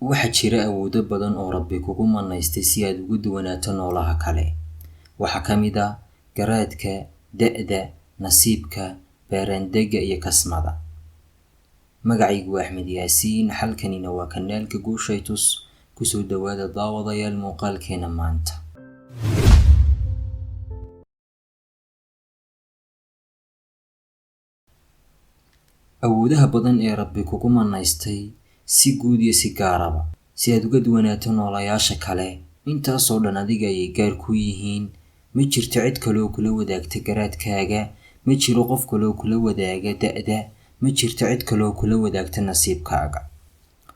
Waxaa jira awoodo badan oo Rabbi kugu manaystay si aad uga duwanaato noolaha kale. Waxaa ka mid ah garaadka, da'da, nasiibka, baaraandegga iyo kasmada. Magacaygu waa Axmed Yaasiin, halkanina waa kanaalka Guushaytus. Kusoo dhawaada daawadayaal muuqaalkeena maanta. Awoodaha badan ee Rabbi kugu manaystay si guud iyo si gaaraba, si aad uga duwanaato noolayaasha kale, intaasoo dhan adiga ayay gaar ku yihiin. Ma jirto cid kaloo kula wadaagta garaadkaaga, ma jiro qof kaloo kula wadaaga da'da, ma jirto cid kaloo kula wadaagta nasiibkaaga.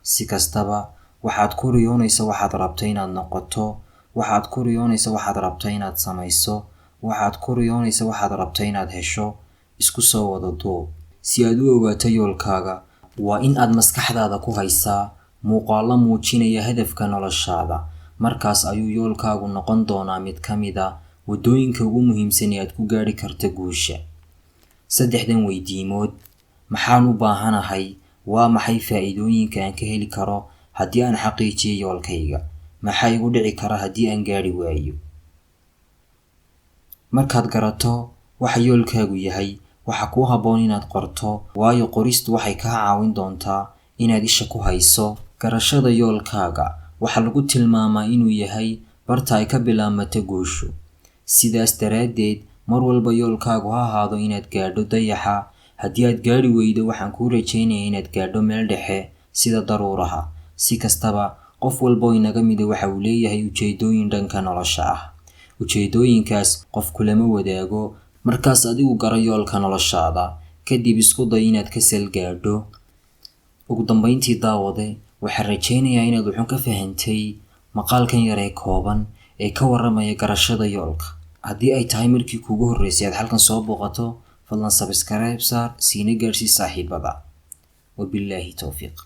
Si kastaba, waxaad ku riyoonaysa waxaad rabto inaad noqoto, waxaad ku riyoonaysa waxaad rabto inaad samayso, waxaad ku riyoonaysa waxaad rabto inaad hesho, isku soo wada duub. Si aad u ogaato yoolkaaga, waa in aad maskaxdaada ku haysaa muuqaallo muujinaya hadafka noloshaada. Markaas ayuu yoolkaagu noqon doonaa mid ka mid ah waddooyinka ugu muhiimsan ee aad ku gaadhi karto guusha. Saddexdan weydiimood: maxaan u baahanahay? Waa maxay faa'iidooyinka aan ka heli karo haddii aan xaqiijiyo yoolkayga? Maxaa igu dhici kara haddii aan gaadhi waayo? Markaad garato waxa yoolkaagu yahay, waxaa kuu habboon inaad qorto, waayo qoristu waxay kaa caawin doontaa inaad isha ku hayso. Garashada yoolkaaga waxaa lagu tilmaamaa inuu yahay barta ay ka bilaabmato guushu. Sidaas daraaddeed, mar walba yoolkaagu ha ahaado inaad gaadho dayaxa. Haddii aad gaadhi weydo, waxaan kuu rajaynayaa inaad gaadho meel dhexe sida daruuraha. Si kastaba, qof walba oo inaga mida waxa uu leeyahay ujeedooyin dhanka nolosha ah. Ujeedooyinkaas qof kulama wadaago. Markaas adigu garo yoolka noloshaada, kadib isku day inaad ka sal gaadho. Ugu dambeyntii daawade, waxaan rajaynayaa inaad wuxuun ka fahantay maqaalkan yar ee kooban ee ka warramaya garashada yoolka. Haddii ay tahay markii kuugu horreysay aad halkan soo booqato, fadlan subscribe saar, siina gaadhsii saaxiibada. Wabillaahi towfiiq.